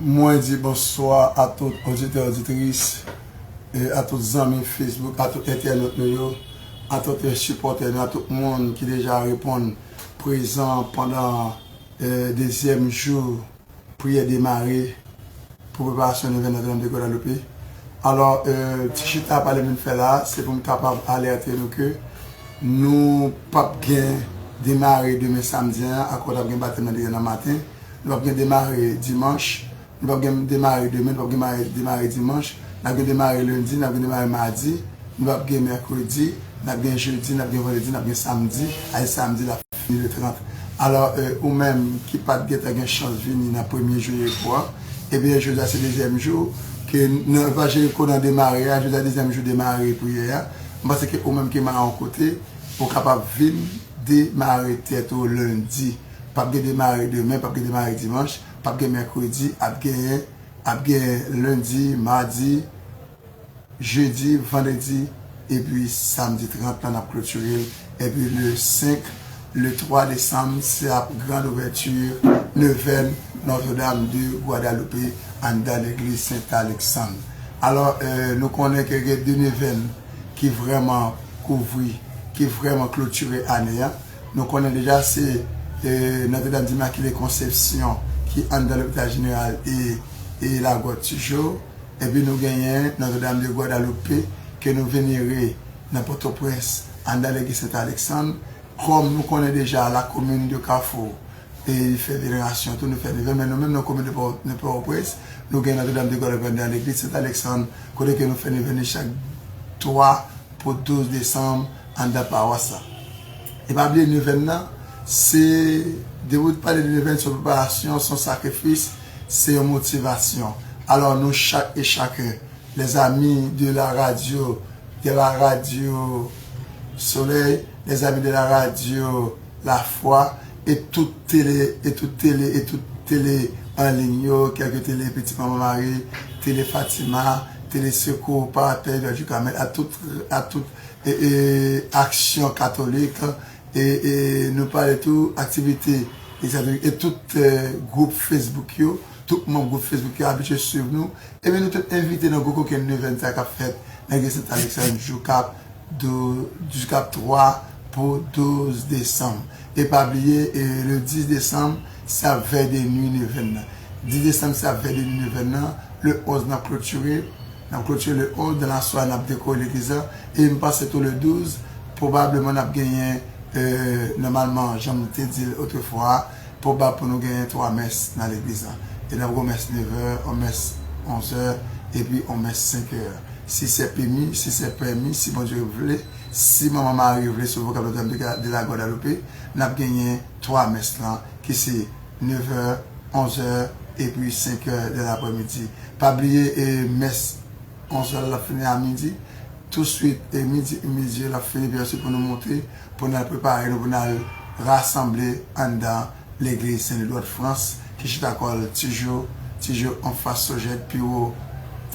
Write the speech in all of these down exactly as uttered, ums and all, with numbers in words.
Mwen di bonswa a tout oditè, oditris, e a tout zanmi Facebook, a tout entènot nou yo, a tout sipòtè nou, a tout moun ki deja reponn prezan pandan, e, dezyèm jou priyè demare pou preparasyon nou vin nan Nòtredam de Gwadalope. Alò, e, ti chita pale m vin fè la, se pou m kapab alète nou ke nou p ap gen demare demen samdi an, akoz ap gen batèm nan demen nan maten. Nou p ap gen demare dimanch, nou p ap gen demare demen, nou p ap gen demare, demare dimanch, n ap gen demare lendi, n ap gen demare madi, nou p ap gen mèkredi, n ap gen jedi, n ap gen vandredi, n ap gen samdi, ay samdi la fini le trant. Alò, e, ou menm ki pa t gentan gen chans vini nan premye jou Jeriko an, ebyen, jodi a se dezyèm jou, ke nan, pa Jeriko nan demare a, jodi a dezyèm jou demare priyè a, m panse ke ou menm ki mayon kote, ou kapab vin demare tèt ou lendi. P ap gen demare demen, p ap gen demare dimanch, p ap gen mèkredi, ap gen, ap gen lendi, madi, jedi, vandredi, epi samdi trant lan, n ap klotire l. Epi le senk, le twa desanm, se ap grand ouvèti nevèn Notre-Dame de Guadalupe anndan legliz Sent Aleksann. Alò, e, nou konnen ke gen de nevèn ki vrèman kouvri, ki vrèman klotire ane a. Nou konnen deja se, e, Notre-Dame d'Immaculée Conception ki anndan lopital jeneral e, e Lagwòt Tijo. Epi nou genyen Notre-Dame de Guadalupe ke nou venere nan Pòtoprens, anndan legliz Sent Aleksann. Kòm nou konnen deja, la commune de Kafou, e li fè venerasyon tou, nou fè nevèn, men nou menm nan komin de Pò-, de Pòtoprens, nou gen Notre-Dame de Guadalupe anndan legliz Sent Aleksann, kote ke nou fè nevèn li chak twa pou douz desanm anndan pawas la. E pa bliye nevèn nan, se, depi w pale de nevèn, se yon preparasyon, se yon sakrifis, se yon motivasyon. Alò, nou chak e chaken, les amis de la radio, de la radio Soleil, les amis de la radio La Foi, e tout tele, e tout tele, e tout tele an liy yo, kèlke tele Pitit Manman Mari, tele Fatima, tele Sekou, Paratèl, Vèj di Kamèl, a tout, a tout, e, e, aksyon katolik, e, e, nou pale tou aktivite egzakte, e tout, e, gwoup Facebook yo, tout manm gwoup Facebook yo abitye swiv nou, ebyen nou tout envite nan gwo kokenn nevèn sa k ap fèt nan legliz Sent Aleksann jou k ap dou-, jou k ap twa pou douz desanm. E pa bliye, e, le dis desanm, se ap vèy de nwi nevèn nan. Dis desanm, se ap vèy de nwi nevèn nan. Le onz, n ap klotire. N ap klotire le onz, dan la sware, n ap dekore legliz la. E m panse tou le douz, pwobableman n ap genyen, e, nòmalman, jan m te di l otrefwa, pwobab pou nou genyen twa mès nan legliz la. E n ap gen yon mès nevè, yon mès onzè, epi yon mès senkè. Si se pèmi, si se pèmi, si Bondye vle, si Manman Mari vle, sou vokab Notre-Dame de Ga-, de la Guadalupe, n ap genyen twa mès lan, ki se nevè, onzè, epi senkè de laprèmidi. Pa bliye, e, mès onzè l ap fini a midi. Touswit, e, midi, midi l ap fini, epi answit pou nou monte, pou n al prepare nou, pou n al rasanble anndan legliz Sen Edward Frans, ki chita kò l Tijo, Tijo anfas Sojèd, pi wo,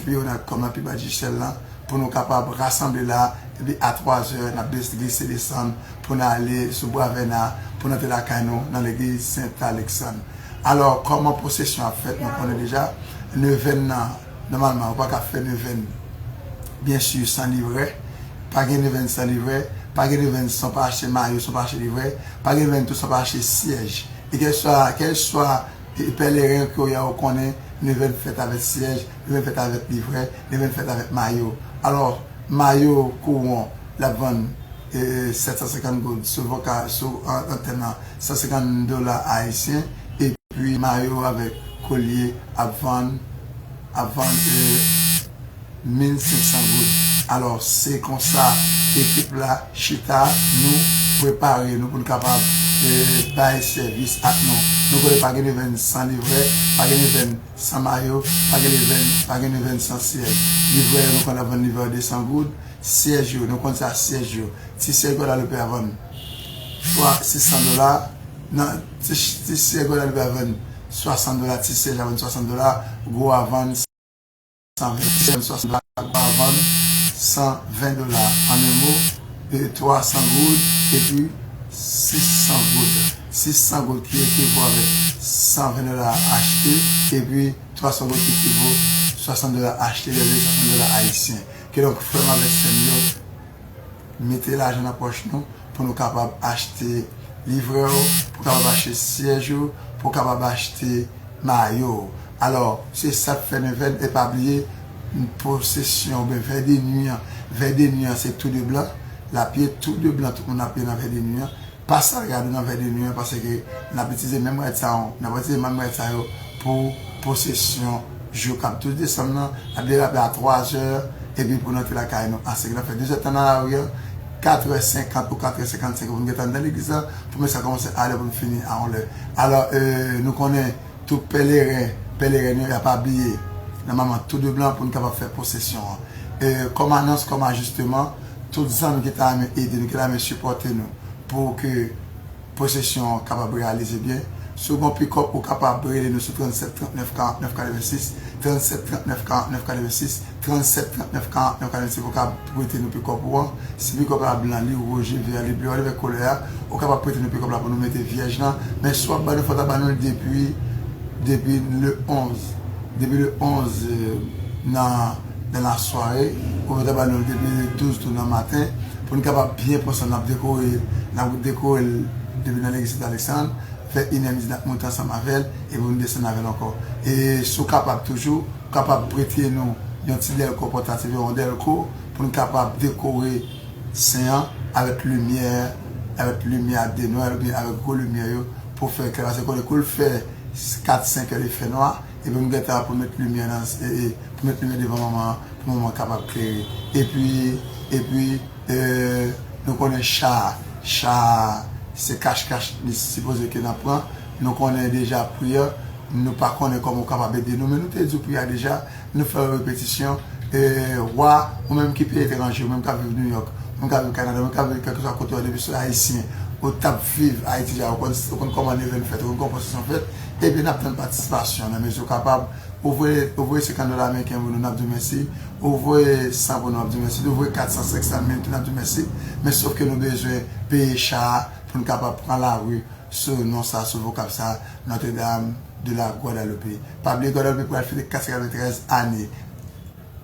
pi wo nan kòm nan, pi ba Dichèl lan, pou nou kapab rasanble la, epi a twa zè, n ap des-, glise desann pou n ale sou Bwa Vèna, pou n antre lakay nou nan legliz Sent Aleksann. Alò, kòman pwosesyon ap fèt, nou konnen deja, nevèn nan, nòmalman, ou pa ka fè nevèn, byen si, san livrè. Pa gen nevèn san livrè, pa gen nevèn san pa achte mayo, san pa achte livrè, pa gen nevèn tou san pa achte syèj. E kèlswa, kèlswa, e, pèleren ke w ye a, ou konnen, nevèn fèt avèk syèj, nevèn fèt avèk livrè, nevèn fèt avèk mayo. Alò, mayo kouwon, l ap vann, e, sèt san senkant goud sou voka-, sou an-, antèn nan, san senkant dola ayisyen, epi mayo avèk kolye ap vann, ap vann, e, mil senk san goud. Alò, se konsa ekip la chita, nou prepare nou pou n kapab, e, bay sèvis ak nou. Nou konnen pa gen nevèn san livrè, pa gen nevèn san mayo, pa gen nevèn, pa gen nevèn san syèj. Livrè yo, nou konn ap vann livrè yo de san goud. Syèj yo, nou konn sa syèj yo. Ti syèj Gwadalope a vann twa, sis san dola. Nan, ti, ti syèj Gwadalope a vann swasant dola, ti syèj la vann swasant dola, gwo a vann san ven, ti syèj vann swasant dola, gwo a vann san ven dola. An en mo, e, twa san goud, epi sis san goud. Sis san goud ki ekivo avèk san ven dola achte, epi swa se yon boutik ki vo swasant dola achte, lè li swasant dola ayisyen. Kidonk, frè m avèk sè m yo, mete lajan nan pòch nou pou nou kapab achte livrè w, pou kapab achte syèj ou, pou kapab achte mayo w. Alò, se sa k fè Nevèn, e pa bliye, posesyon oubyen vè de nwi an. Vè de nwi an, se tou de blan. L ap ye tou de blan, tout moun ap ye nan vè de nwi an. Pa sal gade nan vè de nwi an, paske n ap itilize menm rèd sa yo, n ap itilize menm rèd sa yo pou posesyon jou k ap douz desanm nan, n ap derape a twa zè, epi pou n antre lakay nou a senk. N ap fè de zè tan nan lari an, kat è senkant ou kat è senkannsenk pou n gentan anndan legliz la, pou mès la kòmanse a lè pou n fini a yon lè. Alò, e, nou konnen tout pèleren, pèleren yo, y ap abiye nòmalman tou de blan pou n kapab fè posesyon an. E, kòm anons, kòm ajisteman, tout zanmi ki ta renmen ede nou, ki ta renmen sipòte nou pou ke posesyon an kapab reyalize byen. Si w gen yon pikòp, ou kapab rele nou sou trannsèt trannèf karannèf katrevensis, trannsèt trannèf karannèf katrevensis, trannsèt trannèf karannèf katrevensis, ou kapab prete nou pikòp ou an. Si pikòp la blan, li wouz, li vè, li ble, whatever koulè a, ou kapab prete nou pikòp la pou nou mete vyèj lan. Men si w ap ba nou, fò w ta ba nou l depi, depi le onz. Depi le onz, e, nan, nan lasware, ou fò w ta ba nou l depi le douz tou nan maten, pou n kapab byen pran swen l, n ap dekore, n ap dekore l depi nan legliz Sent Aleksann, fè inè midi n ap monte ansanm avè l, epi nou desann avè l ankò. E si w kapab toujou, w kapab prete nou yon ti dèlko pòtatif, yon dèlko, pou n kapab dekore sen an avèk limyè, avèk limyè de Nwèl oubyen avèk gwo limyè yo pou fè klè, paske konnen kou l fè kat, senk è li fè nwa, epi nou gentan pou met limyè nan, e, e, pou met limyè devan manman an, pou manman an kapab klere. Epi, epi, e, nou konnen cha, cha se kachkach li sipoze ke n ap pran. Nou konnen deja pri an, nou pa konnen kòman w kapab ede nou, men nou te di w pri a deja, nou fè yon repetisyon. E, wa, ou menm ki peyi etranje, ou menm k ap viv New York, ou menm k ap viv Kanada, ou menm k ap viv kèlkeswa kote w ye, depi se ayisyen, ou t ap viv Ayiti deja, ou konn, ou konn kòman Nevèn fèt, ou konn kòman posesyon fèt, ebyen n ap tann patisipasyon nan mezi w kapab. Ou voye, ou voye senkant dola ameriken pou nou, n ap di w mèsi. Ou voye san pou nou, n ap di w mèsi. Ou voye kat san, senk san mil tou, n ap di w mèsi. Men sòf ke nou bezwen peye cha a pou n kapab pran lari sou non sa, sou vokab sa, Notre-Dame de la Guadeloupe. Pa bliye, Gwadloupe pral fete kat san katreventrèz ane,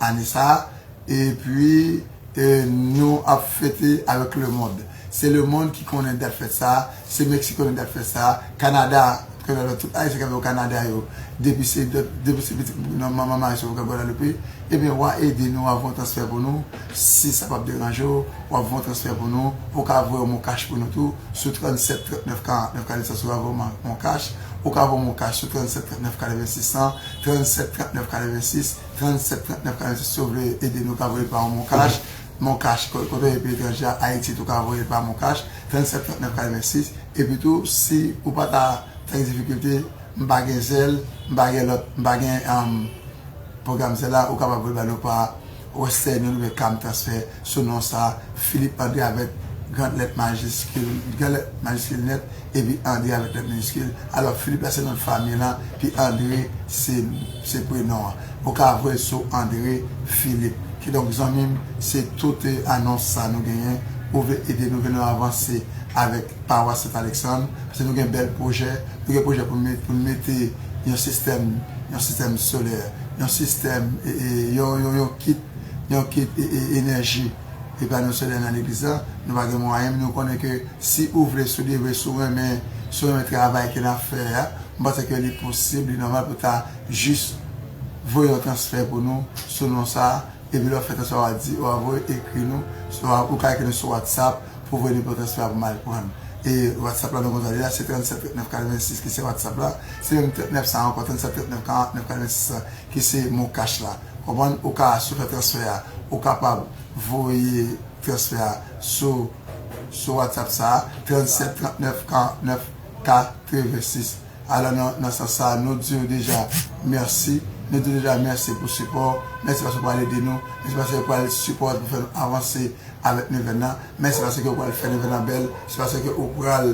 ane sa a. Epi, e, nou ap fete avèk lemonn. Se lemonn ki konnen dat fèt sa a, se Meksik konnen dat fèt sa a, Kanada, Kanada, tout Ayisyen k ap viv o Kanada yo, depi se, depi se pitit manman Marisol k ap Gwadloupe, ebyen, w a ede nou, w a voye yon transfè pou nou, si sa p ap deranje w, w a voye yon transfè pou nou, ou ka voye yon MonCash pou nou tou, sou trannsèt trannèf karannèf katrevensis, ou ka voye yon MonCash, ou ka voye yon MonCash sou trannsèt trannèf katrevensis san, trannsèt trannèf katrevensis, trannsèt trannèf katrevensis, si w vle ede nou, ka voye pa yon MonCash, MonCash, ko-, kote w ye peyi etranje a, Ayiti tou ka voye pa MonCash, trannsèt trannèf katrevensis, epi tou, si ou pa ta, ta gen difikilte, m pa gen Zelle, m pa gen lòt, m pa gen, um, pwogram Zelle la, ou kapab voye ba nou pa Western Union oubyen Cam Transfer sou non sa, Philippe André avèk gran lèt majiskil, gran lèt majiskil nèt, epi André avèk lèt miniskil. Alò, Philippe la se non fanmi lan, pi André se, se prenon an. Ou ka voye sou André Philippe. Kidonk, zanmi m, se tout, e, anons sa nou genyen. Ou vle ede nou, vin nou avanse avèk pawas Sent Aleksann, paske nou gen bèl pwojè, nou gen pwojè pou n met-, pou n mete yon sistèm, yon sistèm solè, yon sistèm, e, e, yon, yon, yon kit, yon kit, e, e, enèji, e, pano solè nan legliz la. Nou pa gen mwayen, men nou konnen ke si ou vle, si w devwe, si w renmen, si w renmen travay ke n ap fè a, m panse ke li posib, li nòmal pou ta jis voye yon transfè pou nou sou non sa a. Epi lè w fè transfè a, w a di, w a voye ekri nou, swa ou ka ekri nou sou WhatsApp pou voye nimewo transfè a pou m al pran. E WhatsApp la, nou konn sa deja, se trannsèt trannèf katrevensis ki se WhatsApp la. Se menm trannèf sa a ankò, trannsèt trannèf karannèf katrevensis la ki se MonCash la. Konprann? Ou ka, si w fè transfè a, ou kapab voye transfè a sou, sou WhatsApp sa a, trannsèt trannèf karannèf katrevensis. Alò, nan, nan sans sa a, nou di w deja mèsi. Nou di w deja mèsi pou sipò w. Mèsi paske w pral ede nou. Mèsi paske w pral sipòte pou fè nou avanse avèk Nevèn nan. Mèsi paske w pral fè Nevèn nan bèl. Mèsi paske w pral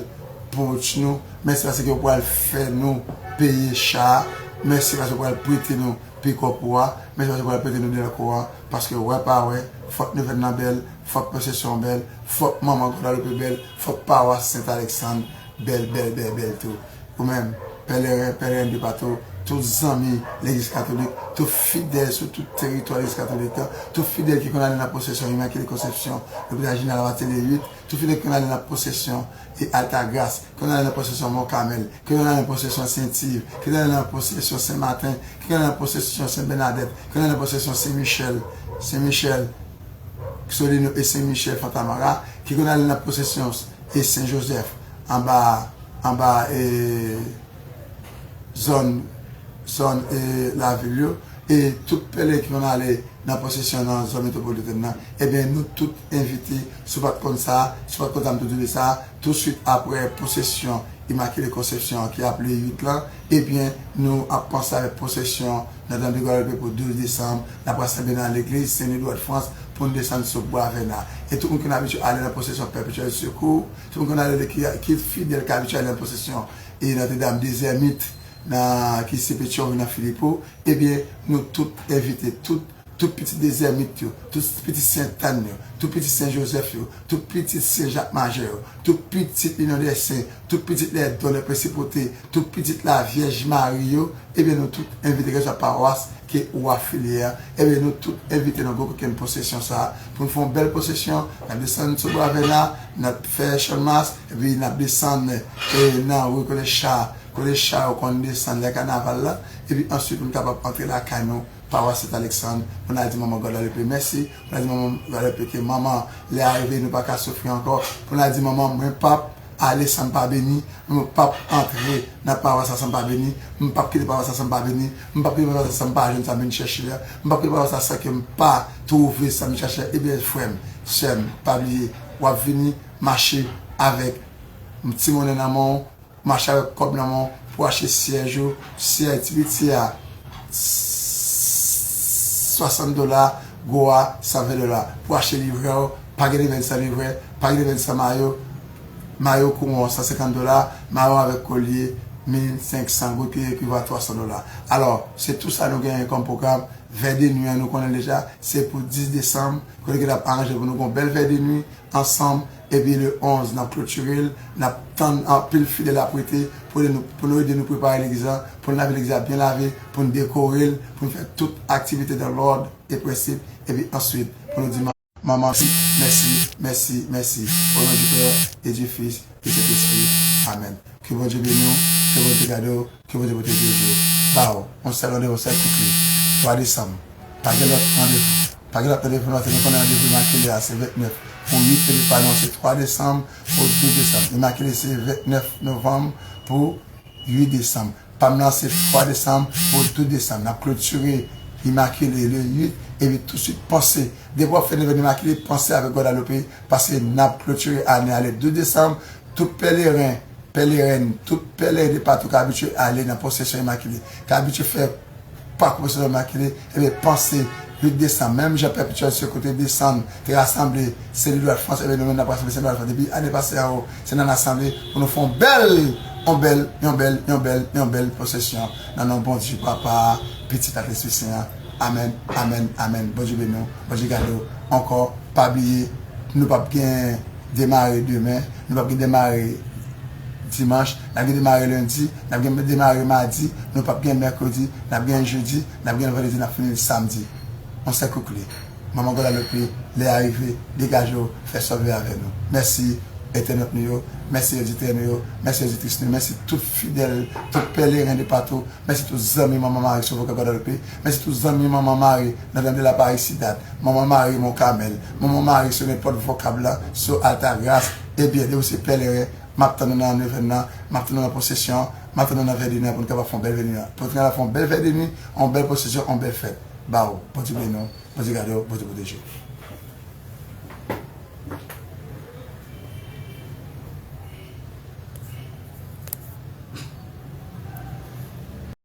pwomòt nou. Mèsi paske w pral fè nou peye cha a. Mèsi paske w pral prete nou pikòp ou a. Mèsi paske w pral prete nou dèlko a. Paske wè pa wè, fòk Nevèn nan bèl, fòk posesyon an bèl, fòk manman Gwadloupe bèl, fòk pawas Sent Aleksann bèl, bèl, bèl, bèl tou. Ou menm, pèleren, pèleren de pato, tout zanmi Legliz Katolik, tout fidèl sou tout teritwa Legliz Katolik la, tout fidèl ki konn ale nan pwosesyon Imakile Konsepsyon, Lopital Jeneral Mateli uit, tout fidèl ki konn ale nan pwosesyon e Altagras, ki konn ale nan pwosesyon Mont Carmel, ki konn ale nan pwosesyon Sent Iv, ki konn ale nan pwosesyon Sen Maten, ki konn ale nan pwosesyon Sen Bènadèt, ki konn ale nan pwosesyon Sen Michèl, Sen Michèl Solino e Sen Michèl Fontamara, ki konn ale nan pwosesyon e Sen Jozèf anba, anba e zòn, zòn e lavil yo, e tout pèlen ki konn ale nan pwosesyon nan zòn metwopolitèn nan, ebyen, nou tout envite, si w pa t konn sa, si w pa t konn sa, m tou di w de sa, tousuit apre pwosesyon Imakile Konsepsyon an ki ap le uit lan, ebyen, nou ap panse avèk pwosesyon Notre-Dame de Guadeloupe pou douz desanm, n ap rasanble nan legliz Sen Edwa de Frans pou n desann sou Bwa Vèna. E tout moun ki konn abitye ale nan pwosesyon Pèpetyèl Sekou, tout moun ki konn ale ki, ki fidèl ki abitye ale nan pwosesyon e Notre-Dame des Ermites, nan, ki se Petyonvil nan Filipo, ebyen, nou tout envite, tout, tout pitit Dezèmit yo, tout pitit Sentàn yo, tout pitit Sen Jozèf yo, tout pitit Sen Jak Majè yo, tout pitit Linyon dè Sen, tout pitit Lèdon, Lèprensipwote, tout pitit Lavyèj Mari yo, ebyen, nou tout envite, kèlkeswa pawas ke ou afilye a, ebyen, nou tout envite nan gwo kokenn pwosesyon sa a, pou n fè yon bèl pwosesyon, n ap desann sou Bwa Vèna, n ap fè Channmas, epi n ap desann, e, nan ri Kote Cha, Kote Cha yo konn desann lè kanaval la, epi answit pou n kapab antre lakay nou, pawas Sent Aleksann, pou n al di Manman Gwadalope mèsi, pou n al di Manman Gwadalope ke Manman, lè a rive, nou pa ka soufri ankò, pou n al di Manman, mwen p ap ale san m pa beni, mwen p ap antre nan pawas la san m pa beni, m p ap kite pawas la san m pa beni, m p ap kite pawas la san m pa jwenn sa m vin chèche a, m p ap kite pawas la san ke m pa twouve sa m vin chèche a. Ebyen, frè m, sè m, pa bliye, w ap vini mache avèk ti monnen nan men w, mache avèk kòb nan men w pou achte syèj ou, syèj ti piti a, swasant dola, gwo a, san ven dola. Pou achte livrè w, pa gen livrè san livrè, pa gen livrè san mayo, mayo kouwon san senkant dola, mayo avèk kolye mil senk san goud ki ekivale a twa san dola. Alò, se tou sa nou genyen kòm pwogram. Vè de nwi an, nou konnen deja, se pou dis desanm, kote ke n ap aranje pou nou gon bèl vè de nwi ansanm, epi le onz, n ap klotire l, n ap tann anpil fidèl ap rete pou ede nou, pou nou ede nou prepare legliz la, pou n lave legliz la byen lave, pou n dekore l, pou n fè tout aktivite dans l'ordre et principe, epi answit, pou nou di, Manman, mèsi, mèsi, mèsi, mèsi. Au nom du Père et du Fils et du Saint-Esprit. Amèn. Ke Bondye beni w, ke Bondye gade w, ke Bondye pwoteje w. Ba w yon sèl randevou, sèl kout li. Twa desanm. Pa gen lòt randevou. Pa gen lòt randevou, nou konnen randevou Imakile a se vennèf pou uit, epi pa nou se twa desanm pou douz desanm. Imakile se vennèf novanm pou uit desanm. Pa m nan se twa desanm pou douz desanm. N ap klotire Imakile le uit, epi tousuit panse. Depi w ap fè nevèl Imakile, panse avèk Gwadalope, paske n ap klotire ane a le douz desanm. Tout pèleren, pèleren, tout pèleren de patou k abitye ale nan pwosesyon Imakile, k abitye fè pakou pwosesyon Imakile, ebyen, panse uit desanm, menm jan Pèpetyèl Sekou te desann, te rasanble Sen Edwa de Frans, ebyen, nou menm n ap rasanble Sen Edwa de Frans. Depi ane pase a, se nan n ap rasanble pou nou fè yon bèl, yon bèl, yon bèl, yon bèl, yon bèl pwosesyon nan non Bondye Papa, Pitit ak Lespri Sen an. Amèn, amèn, amèn. Bondye beni w, Bondye gade w. Ankò, pa bliye, nou p ap gen demare demen, nou p ap gen demare dimanch, n ap gen demare lendi, n ap gen demare madi, nou p ap gen mèkredi, n ap gen jedi, n ap gen vandredi, n ap fini samdi. Yon sèl kout kle. Manman Gwadalope, lè a rive, degaje w, fè sa w vle avè nou. Mèsi, entènòt nou yo, mèsi, oditè nou yo, mèsi, oditris nou yo, mèsi tout fidèl, tout pèleren de patou, mèsi tout zanmi Manman Mari sou Vokab Gwadalope, mèsi tout zanmi Manman Mari nan Dam de la Paris Sidad, Manman Mari Mont Carmel, Manman Mari sou nenpòt Vokab la, sou Altagras, ebyen, depi w se pèleren, m ap tann ou nan nevèn nan, m ap tann ou nan pwosesyon, m ap tann ou nan vè de nwi an pou nou kapab fè yon bèl vè de nwi an. Pou nou kapab fè yon bèl vè de nwi, yon bèl pwosesyon, yon bèl fèt. Ba w, Bondye beni w, Bondye gade w, Bondye pwoteje w.